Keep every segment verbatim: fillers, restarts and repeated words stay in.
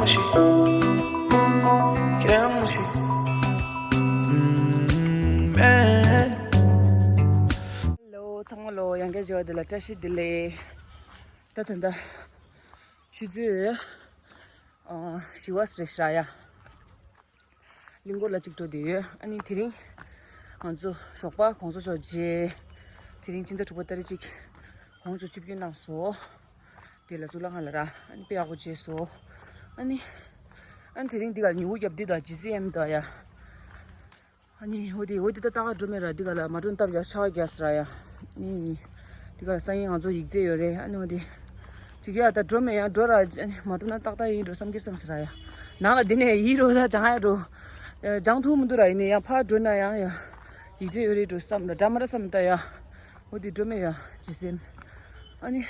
ཁྱེད་རང་མ་ཤི། ཨུམ། ཧེ་ལོ། ཚང་མ་ལོ། ཡང་བསྐྱར་མཇལ་བ་འདི་ལ་བཀྲ་ཤིས་བདེ་ལེགས། ད་ད་ད་ཆུ་ཚོད་ཨ་བཞི་པ་རེད་ཤག་ཡ། གླིང་སྐོར་ལ་གཅིག་འགྲོ་བསྡད་ཡོད། ཨ་ནི་དེ་རིང་ང་ཚོ་ཞོགས་པ་གོང་ས་མཆོག་མཇལ། དེ་རིང་ཕྱི་ཟླ་དྲུག་པ་ཏ་རིག་གཅིག་གོང་མཆོག་ཆིབས་བསྒྱུར་གནང་སོང་། དེ་ལ་གཙུག་ལག་ཁང་ལ་ར། ཨ་ནི་དཔེ་ཡག་པོ་མཇལ་སོང་། ཨ་ནི་ཨ་ནི་དེ་རིང་འདི་ག་ཉི་འོད་རྒྱབ་འདི་དང་ཇི་སི་ཨེམ་དང་ཡ། ཨ་ནི་འོ་དེ་འོ་དེ་ད་ལྟ་ག་འགྲོ་མེད་ར། འདི་ག་ལ་མ་འགྲོ་ན་སྟབས་ཡག་ཆར་པ་རྒྱག་སི་ར་ཡ། ཨ་ནི་འདི་ག་ལ་སང་ཉིན་ང་ཚོ་ཡིག་ཚད་ཡོད་རེད། ཨ་ནི་འོ་དེ་ཅིག་ཡ་ད་འགྲོ་མེད་ཡ་འགྲོ་ར། ཨ་ནི་མ་འགྲོ་ན་ཏག་ཏག་ཡིན་འགྲོ་བསམ་གྱི་བསམ་སི་ར་ཡ། ནང་ལ་འདི་ནས་ཡིན་འགྲོ་ད་སྦྱང་ཡ་འགྲོ། སྦྱང་ཐུབ་མི་འདུག་ར། ཡིན་ནའི་ཡང་ཕར་འགྲོ་ན་ཡང་ཡ་ཡིག་ཚད་ཡོད་རེད་འགྲོ་བསམ་ར། འདྲ་མ་འདྲ་བསམ་ད་ཡ། འོ་དེ་འགྲོ་མེད་ཡ་ཇི་སི་ཨེམ། ཨ་ནི།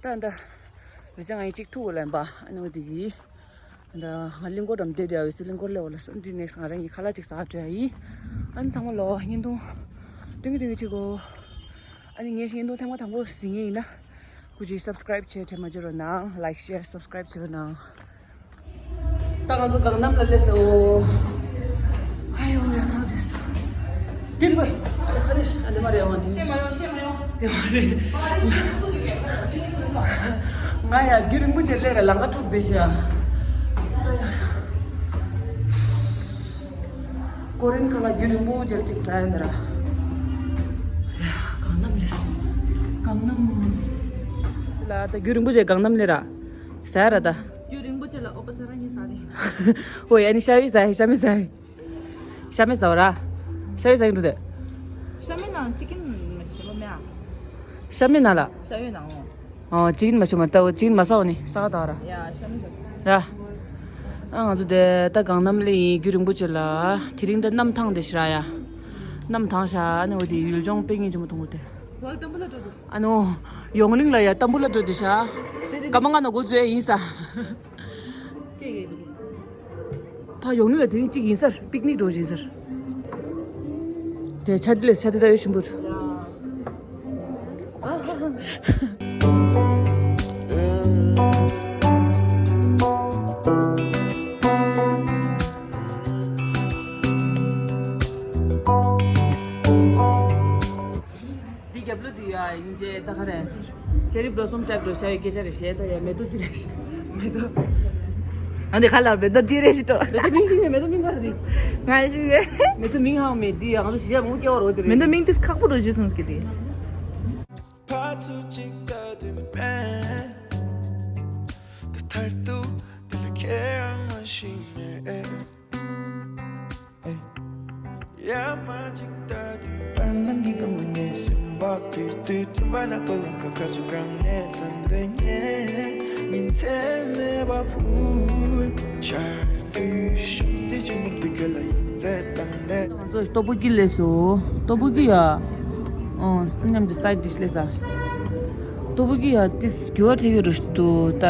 ད་ད། བེ་ཚེ་ང་ཡི་གཅིག་ཐུག་གོ་ལེན་པ། ཨ་ནི་འོ་དེ་གི། ད་ང་གླིང་སྐོར་འགྲམ་བསྡད་དེ་ཨ་བེ་ཚེ་གླིང་སྐོར་སླེབས་པ་ལ་སོང་དུས་ནེག་སི་ང་རང་གི་ཁ་ལག་ཅིག་ཟ་འགྲོ་ཡ་ཡིན། ཨ་ནི་ཚང་མ་ལོ་བརྙན་ཐུང་། སྟོན་གི་སྟོན་གི་བྱེད་གོ། ཨ་ནི་ངས་བརྙན་ཐུང་ཐེངས་མ་དང་པོ་གཟིགས་མཁན་ཡིན་ན། སྐུ་མཁྱེན་སབ་སི་ཀ་རེབ་བྱེད་དྲན་མ་བརྗེད་རོགས་གནང་། ལའིག་ཤེར་སབ་སི་ཀ་རེབ་བྱེད་རོགས་གནང་། ད་ང་ཚོ་གངས་གནམ་ལ་སླེབས་སོ། ཨ་ཡོ་ཡ་ཐང་ཆད། འདིར་བས། ཨ་ཁ་རེ་ཤི་ཨ་འདི་མ་རེད། འོང་འདི་ཤེས་མ་ཡོང་། ཤེས་མ་ཡོང་། འདི་མ་རེད། ང་ཡ་རྒྱུན་རིང་པོ་ཅིག་སླེབས་ར། ལམ་ཁ་འཁྲུག་བསྡད་ཤག་ཨ་ཡ་ཡ། ཀོ་རིན་ཁ་ལག་རྒྱུན་རིང་པོ་ཅིག་ཅིག་ཟ་ཡ་འདི་ར། ཡ་གངས་གནམ་སླེབས་སོང་། གངས་གནམ། ལ་ད་རྒྱུན་རིང་པོ་ཅིག་གངས་གནམ་སླེབས་ར། ཟ་ཡ་ར་ད། རྒྱུན་རིང་པོ་ཅིག་ལ་ཨོ་པ་ས་ར་ཉི་ཟ་རེད། ཨོ་ཡ་ནི་ཤ་བའི་ཟ་ཡ། ཤ་མི་ཟ་ཡ། ཤ་མི་ཟ་བ་ར། ཤ་བའི་ཟ་ཡིན་འགྲོ་དེ། ཤ་མི་ནང་ཅི་ཀིན་མ་ཤི་ལོ་མེ་ཨ། ཤ་མི་ན་ལ། ཤ་བའི་ནང་ཨོ། ཨོ་ཅི་ཀིན་མ་ཤི་མ་ལྟ་བ་ཅི་ཀིན་མ་ཟ་བ་ནི་ས་ག་ད་བ་ར། ཡ་ཤ་མི་ཟ། ར། ཨ་ང་ཚོ་དེ་ད་གངས་གནམ་ལ་ཡིན། རྒྱུན་རིང་པོ་ཅིག་ལ། དེ་རིང་ད་གནམ་ཐང་དེ་ཤི་ར་ཡ། གནམ་ཐང་ཤ་ཨ་ནི་འོ་དེ་ཡུལ་ལྗོངས་དཔེ་ངན་ཆེན་པོ་མཐོང་གོ་དེ། བ་དམ་པོ་ལ་འགྲོ་དུ། ཨ་ནོ། ཡོང་གླིང་ལ་ཡ་དམ་པོ་ལ་འགྲོ་དུ་ཤ། དེ་དེ་སྐར་མ་ལྔ་ནང་འགོ་འཛུལ་ཡ་ཡིན་ས། ཀེ་ཀེ་ཀེ། ཕ་ཡོང་ནི་ལ་དེ་རིང་གཅིག་ཡིན་སར། པིག་ནིག་འགྲོ་བཞིན་སར། དེ་ཆ་དེ་ལས་ཆ་དེ་ད་ཡོད་ཤིན་པུར། འདི་རྒྱབ་ལོ་འདི་ཡ་ཡིན་ཅེ་ད་ག་རེ། ཅེ་རི་བློ་སོམ་ཀྲེབ་འགྲོ་བྱ་བའི་སྐད་ཆ་རེ་བཤད་ད་ཡ་མེ་ཏོག་འདི་རེ་བཤད། མེ་ཏོག་ཨ་འདི་ག་ལ་མེ་ཏོག་འདི་རེ་ཞིག་འགྲོ། མེ་ཏོག་མིང་ཤེས་མེད། མེ་ཏོག་མིང་ག་རེ་འདི། ང་ཤེས་མེད། མེ་ཏོག་མིང་ཧང་མེད་འདི་ཡ་ང་ཚོ་གཞིས་ཆགས་མང་པོ་སྐྱེ་བ་རོ་དེ་རེད། མེ་ཏོག་མིང་དེ་ཁག་པོ་འགྲོ་རྒྱུ་མཐོང་སྐད་དེ། ཕ་ཚུ་གཅིག་ལྟ་དུས་པས། ད་མཐར་ཐུག་འདི་ལ་ཁྱེད་རང་མ་ཤེས་མེད། ཡ་མ་གཅིག་ལྟ་དུས་པར་ནང་གི་སྒང་ལ་ངའི་སེམས་པ་འཕུར་དུས་དྲན་པ་ནག་པོ་ལམ་ཁ་ཁ་ཚུར་གང་ནས་ཐོན་དོན་ངས་ཉིན་མཚན་མེད་པ་འཕུར། ཆར་དུས་ཤུགས་རྩེ་ཆེན་པོ་འདི་ག་ལ་ཡིན་ཚད་བཏང་ནས། ང་ཚོ་ལྟོ་ཕོ་སྐྱིད་ལས་སོ། ལྟོ་ཕོ་སྐྱིད་ཡ། ཨོ་མཉམ་དུ་སའིད་ཌིཤ་ལས་ས། ལྟོ་ཕོ་སྐྱིད་ཡ་ཏིས་རྒྱུ་བ་ཐེ་གི་རུ་ཏུ་ད།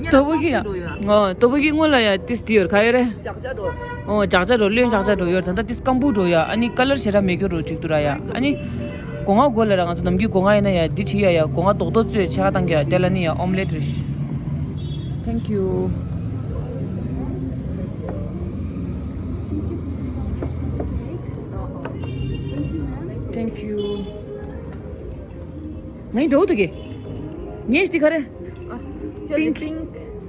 ལྟོ་ཕོ་གི་ཡ། ཨོ་ལྟོ་ཕོ་གི་སྔོན་ལ་ཡ་ཏིས་དེ་ཡོད་ག་ཡོད་རེད། ཇག་ཇག་འགྲོ། ཨོ་ཇག་ཇག་འགྲོ། བློན་ཇག་ཇག་འགྲོ་ཡོད། ད་ལྟ་ཏིས་སྐམ་པོ་འགྲོ་ཡ། ཨ་ནི་ཀ་ལར་ཞེ་དྲག་མེད་རྒྱུ་རུ་ཅིག་ཏུ་ར་ཡ། ཨ་ནི་སྒོ་ང་སྒོ་ལ་ར་ང་ཚོ་ནམ་རྒྱུན་སྒོ་ང་ཡིན་ན་ཡ་འདི་བྲིས་ཡ་ཡ། སྒོ་ང་རྡོག་རྡོག་བཙོས་ཆ་ག་བཏང་གི་ཡ། དེ་ལ་ནི་ཡ་ཨོམ་ལེ་ཊི་རེད། Thank you. Thank you. ངའི་འདྲ་བོ་འདུག་གི། ངའི་འདི་ག་རེ། Pink. Pink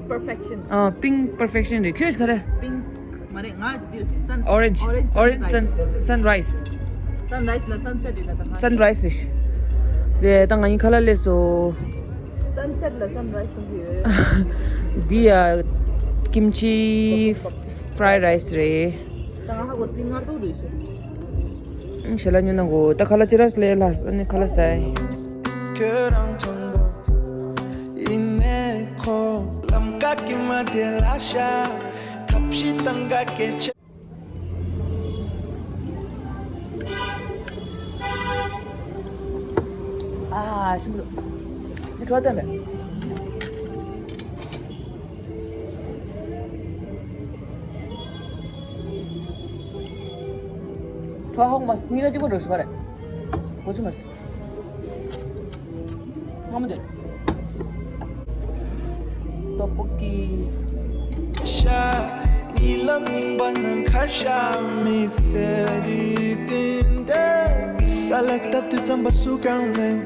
perfection. ཨ། Pink perfection རེད། ཁྱོད་ག་རེ། Pink མ་རེད། ང་འདི་sun. Orange. Orange. Orange sun. Sunrise. Sunrise ལ་sunset རེད་ད། Sunrise རེད། རེད་ད། ང་གཉིས་ཁ་ལག་སླེབས་སོང་། Sunset ལ་sunrise གང་གི་ཡོད། འདི་ཡ་ཀིམ་ཆི་fried rice རེད། ད་ང་ཧ་གོ་སྟེ་ངར་ཏོག་འདུག་ཤི། ཞལ་ལག་ཉོ་ན་གོ། ད་ཁ་ལག་ཅི་ར་ལས་ལ་ཨ་ནི་ཁ་ལག་ཟ་ཡིན། ཁྱོད་རང་ཚོང་པ་ཡིན་ནས་ཁོ་ལམ་ཀ་ཀྱི་མ་དེ་ལ་ཤ་ཐབས་ཤེས་བཏང་ག་སྐད་ཆ། ཨ་ཞིམ་པོ་འདུག་འདི་བྲོ་བ་བཏོན་པས། ཁྲོ་ཧོག་མ་སྙིང་ག་གཅིག་པོ་འགྲོ་ཤི་བ་རེད། གོ་ཆུ་མ་སི། སྔ་མོ་དེ། ཏོག་ཀི། ཤ། ཉི་ལམ་རྙིང་པ་ནང་ཁར་ཤ་མི་ཚེ་འདི་བསྟན་ཏེ། ས་ལ་བཏབ་དུས་རྩམ་པ་སུ་གང་མེད།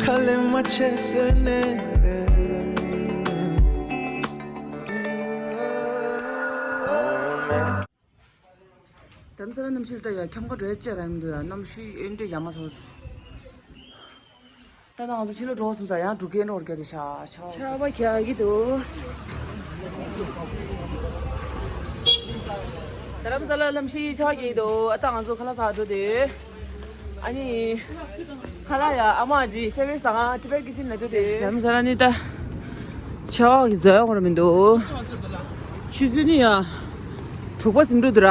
ཁ་ལས་མ་ཆད་བཟོས་ནས་རེད། དེ་མཚོན་ན་གནམ་གཤིས་ད་ཡ་ཁྱམས་ཁ་འགྲོ་ཡ་ཅེ་ར་མི་འདུག་ཡ། གནམ་གཤིས་ཨེ་འདྲ་ཡ་མ་སོང་། ད་ང་ཚོ་ཕྱི་ལོགས་འགྲོ་སོང་ཙང་ཡང་འགྲོ་མཁན་འགྲོ་རྒྱུ་དེ་ཤ་ཆ་ཆར་པ་རྒྱག་གི་འདུག་རྡ་རམ་ས་ལ་གནམ་གཤིས་ཆར་པ་རྒྱག་གི་འདུག་ཨ་ད་ང་ཚོ་ཁ་ལག་ཟ་འགྲོ་དེ། ཨ་ནི། ཁ་ལག་ཡ་ཨ་མ་ཇི་ཕེ་བེ་ཟ་ང་ཊི་བེཊ་ཀི་ཆེན་ན་འགྲོ་དེ། རྡ་རམ་ས་ལ་ནི་ད། ཆར་པ་གི་འཛའ་ཡོད་ར་མི་འདུག་ཆུ་ཚོད་ནི་ཡ། དྲུག་པ་ཟིན་འགྲོ་འདུག་ར།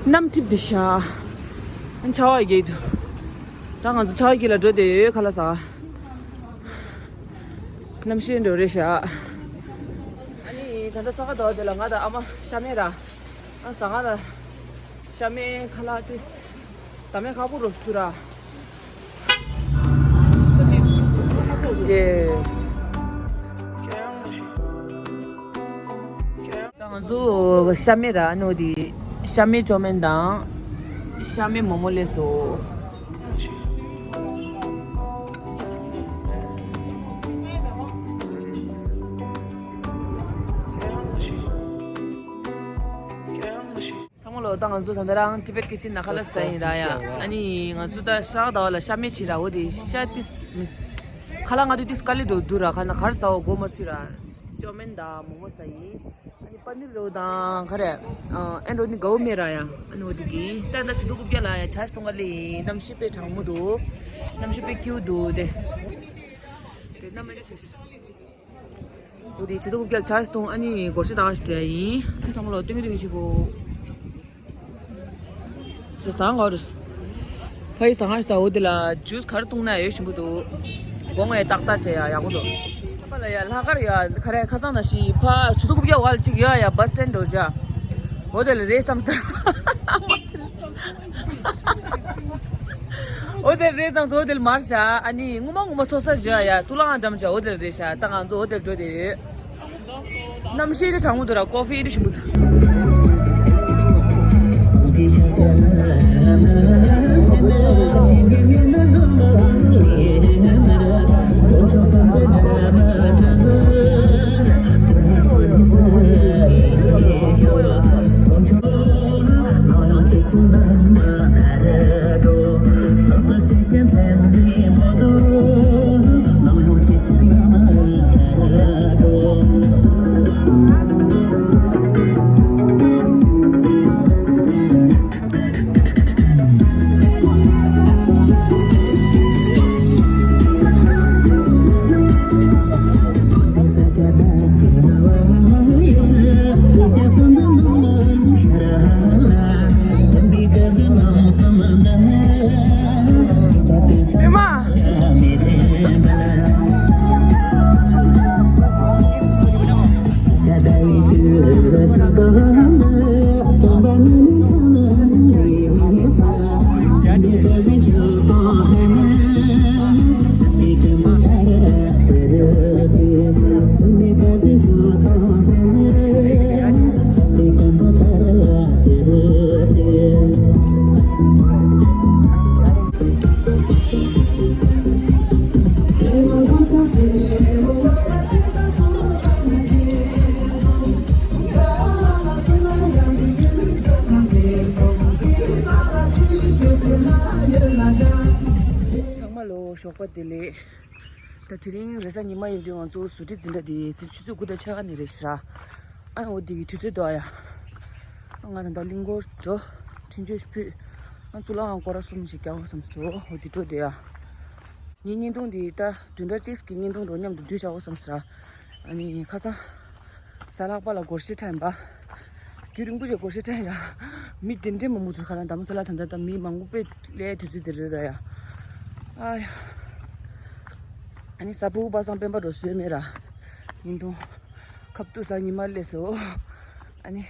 གནམ་འཐིབས་དེ་ཤ། ཨ་ཆར་པ་རྒྱག་གི་འདུག་ད་ང་ཚོ་ཆར་པ་རྒྱག་ལ་འགྲོ་དེ་ཡོད་ཁ་ལག་ཟ། གནམ་གཤིས་འགྲོ་རེད་ཤག་ཨ་ནི་ད་ལྟ་ས་ག་ཟླ་བ་དེ་ལ་ང་དང་ཨ་མ་ཤ་མེད་ར། ཨ་ཟ་ང་ལ་ཤ་མེད་ཁ་ལག་ཏིས་ད་མེད་ཁག་པོ་རོ་ཞུ་ར། ཅེས། ད་ང་ཚོ་ཤ་མེད་ར་ནོ་དི་ཤ་མེད་ཅོ་མེན་དང་ཤ་མེད་མོ་མོ་ལས་སོ། ཚང་མ་ལོ། ད་ང་ཚོ་ད་ལྟ་རང་ཊི་བེཊ་ཀི་ཆེན་ནང་ཁ་ལག་ཟ་ཡིན་ར་ཡ། ཨ་ནི་ང་ཚོ་ད་ཤ་ཟླ་བ་ལ་ཤ་མེད་ཕྱིན་ར། འོ་དེ་ཤ་ཏིས་མིས། ཁ་ལག་ང་དུ་ཏིས་དཀའ་ལས་འགྲོ་འདུག་ར། ཁ་ན་གར་ཟ་བ་གོ་མ་ཚུད་ར། ཅོ་མེན་དང་མོ་མོ་ཟ་ཡིན། ཨ་ནི་པ་ནིར་རོ་དང་ག་རེ། ཨ་ཨེ་འགྲོ་ནི་གའུ་མེད་ར་ཡ། ཨ་ནི་འོ་དེ་གི་ད་ད་ཆུ་ཚོད་དགུ་བརྒྱ་ལ་ཡ་ཆར་གཏོང་ག་ལེ་ཡིན། གནམ་གཤིས་དཔེ་གྲང་མོ་འདུག་གནམ་གཤིས་དཔེ་སྐྱིད་འདུག་དེ། དེ་གནམ་མེད་ཆེ། འོ་དེ་ཆུ་ཚོད་དགུ་བརྒྱ་ལ་ཆར་གཏོང་ཨ་ནི་སྒོར་གཞས་ད་ག་ཞིག་སྤྲད་ཡིན། ཨ་ཚང་མ་ལོ་སྟོན་གི་སྟོན་གི་བྱེད་གོ། དེ་ཟ་ང་རུ། ཕ་ཡི་ཟ་ང་ཞིག་ད་འོ་དེ་ལ་ཇུས་ག་རེ་བཏུང་ན་ཡོད་ཞིམ་པོ་འདུག་དགོང་ངས་ཏག་ཏག་བྱས་ཡ་ཡག་པོ་འདུག་ཕ་ལ་ཡ་ལྷག་དཀར་ཡ་ག་རེ་ཁ་སང་ན་ཞིག་ཕ་ཆུ་ཚོད་དགུ་བརྒྱ་བར་ཅིག་ཡོད་ཡ་བ་སི་སི་ཊེན་འགྲོ་བྱ། འོ་དེ་ལ་རེད་བསམ་སྟ། འོ་དེ་རེད་བསམ་སོ། འོ་དེ་ལ་མར་བྱ། ཨ་ནི་ངུ་མ་ངུ་མ་སོ་ས་བྱ་ཡ་ཚུར་ལ་ང་འགྲམ་བྱ། འོ་དེ་ལ་རེད་བྱ། ད་ང་ཚོ་འོ་དེ་ལ་འགྲོ་དེ་ཡོད། གནམ་གཤིས་དེ་གྲང་མོ་འདུག་ར། ཀོ་ཧྥི་དེ་ཞིམ་པོ་འདུག་ཚང་མ་ལོ་ཞོགས་པ་བདེ་ལེགས། ད་དེ་རིང་རེས་གཟའ་ཉི་མ་ཡིན་དུས་ང་ཚོ་ཟུར་ཁྲིད་འཛིན་གྲྭ་དེ་ཆུ་ཚོད་དགུ་དང་ཕྱེད་ཀ་ནས་རེད་ཤག་ཨ་འོ་དེ་གི་དུས་ཚོད་འདུག་ཨ་ཡ། ང་ད་ལྟ་གླིང་སྐོར་འགྲོ། འཕྲིན་བཅོལ་ཞིག་ཕུལ། ང་ཚོ་ལ་ང་སྐོར་ར་གསུམ་ཞིག་རྒྱག་དགོས་བསམ་སོང་། འོ་དེ་འགྲོ་དེ་ཡ། ངའི་བརྙན་ཐུང་འདི་ད་བདུན་ཕྲག་གཅིག་གི་བརྙན་ཐུང་འགྲོ་མཉམ་དུ་བསྡུས་བཞག་དགོས་བསམ་སོང་ར། ཨ་ནི་ཁ་སང་། གཟའ་ལྷག་པ་ལ་སྒོར་གཞས་འཁྲབ་ཡིན་པ། རྒྱུན་རིང་པོ་ཞིག་སྒོར་གཞས་འཁྲབ་ཡིན་ར། མི་དེ་འདྲས་མང་པོ་འདུག་ཁ་ལ་འདམ་ས་ལ་ད་ལྟ་ད་མི་མང་པོ་དཔེ་སླེབས་དུས་ཚོད་དེ་རེད་ད་ཡ། ཨ་ཡ། ཨ་ནི་གཟའ་ཕུར་བུ་པ་སངས་སྤེན་པ་འགྲོ་སྲོལ་མེད་ར། ཡིན་དུང་། ཁབ་ཏུ་གཟའ་ཉི་མ་སླེབས་སོ། ཨ་ནི།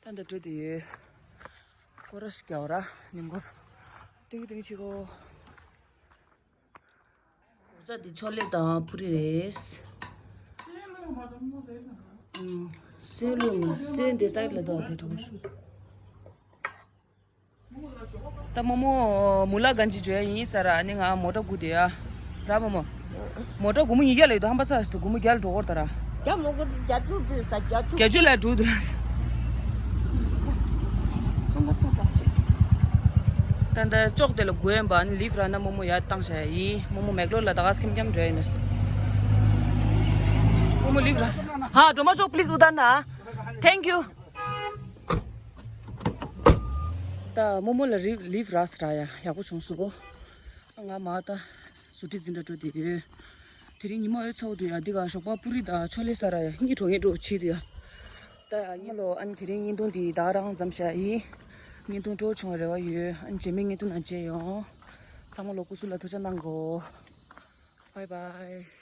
ད་འདི་འགྲོ་དེ་ཡོད། སྐོར་ར་ཞིག་རྒྱག་ར་གླིང་སྐོར། ཏིང་ཏིང་ཆི་གོ། ད་འདི་ཕྱོགས་ལས་དང་པུ་རི་རེད། ཨུམ། སེ་ལུ་ང་སེ་འདི་སའིད་ལ་དོ་དེ་གྲོགས། ད་རྨོ་མོ་མུ་ལ་གན་ཇི་འགྲོ་ཡ་ཡིན་ས་ར། ཨ་ནི་ང་མོ་ཊ་སྒུག་བསྡད་ཡ་ར། རྨོ་མོ། མོ་ཊ་སྒོར་མོ་ཉིས་བརྒྱ་ལ་ཡོད་དོ། ཧམ་པ་ས་ཞིག་ཏུ་སྒོར་མོ་བརྒྱ་ལ་འགྲོ་གོ་ར་ད་ར། རྒྱ་མོ་གོ་རྒྱ་ཆུ་བུ་ས་རྒྱ་ཆུ། བརྒྱད་ཅུ་ལ་འགྲོ་འདུག་ར། ཧམ་པ་ས་ད་ཅི། ད་ད་ཅོག་དེ་ལ་སྒུག་ཡིན་པ། ཨ་ནི་ལིབ་ར་ན་རྨོ་མོ་ཡར་བཏང་བྱ་ཡ་ཡིན། རྨོ་མོ་མེག་ལོར་ལ་ད་ག་སེ་ཁྱམ་ཁྱམ་འགྲོ་ཡ་ཡིན་ནས། རྨོ་མོ་ལིབ་ར། ཧ་འགྲོ་མ་ཆོག Please ཨུ་ད་ན། Thank you. ད་རྨོ་མོ་ལ་རི་ལིབ་རག་སོང་ར་ཡ། ཡག་པོ་བྱུང་སོང་གོ། ང་མ་ད་ཟུར་ཁྲིད་འཛིན་གྲྭ་འགྲོ་བསྡད་ཡོད། དེ་རིང་ཉི་མ་ཡོད་ཚ་བོ་འདུག་ཡ། འདི་ག་ཞོགས་པ་པུ་རི་དང་ཕྱོགས་ལས་ཟ་ར་ཡ། གཉིད་བྲོ་ངེས་འགྲོ་བྱེད་འདུག་ཡ། ད་ཡ་ཉི་མ་ལོ། ཨ་ནི་དེ་རིང་བརྙན་ཐུང་འདི་ད་ག་རང་མཚམས་བཞག་ཡིན། བརྙན་ཐུང་སྤྲོ་བྱུང་བ་རེ་བ་ཡོད། ཨ་ནི་རྗེས་མའི་བརྙན་ཐུང་ནང་མཇལ་ཡོང་། ཚང་མ་ལོ་སྐུ་གཟུགས་ལ་ཐུགས་ཆ་གནང་གོ། Bye bye.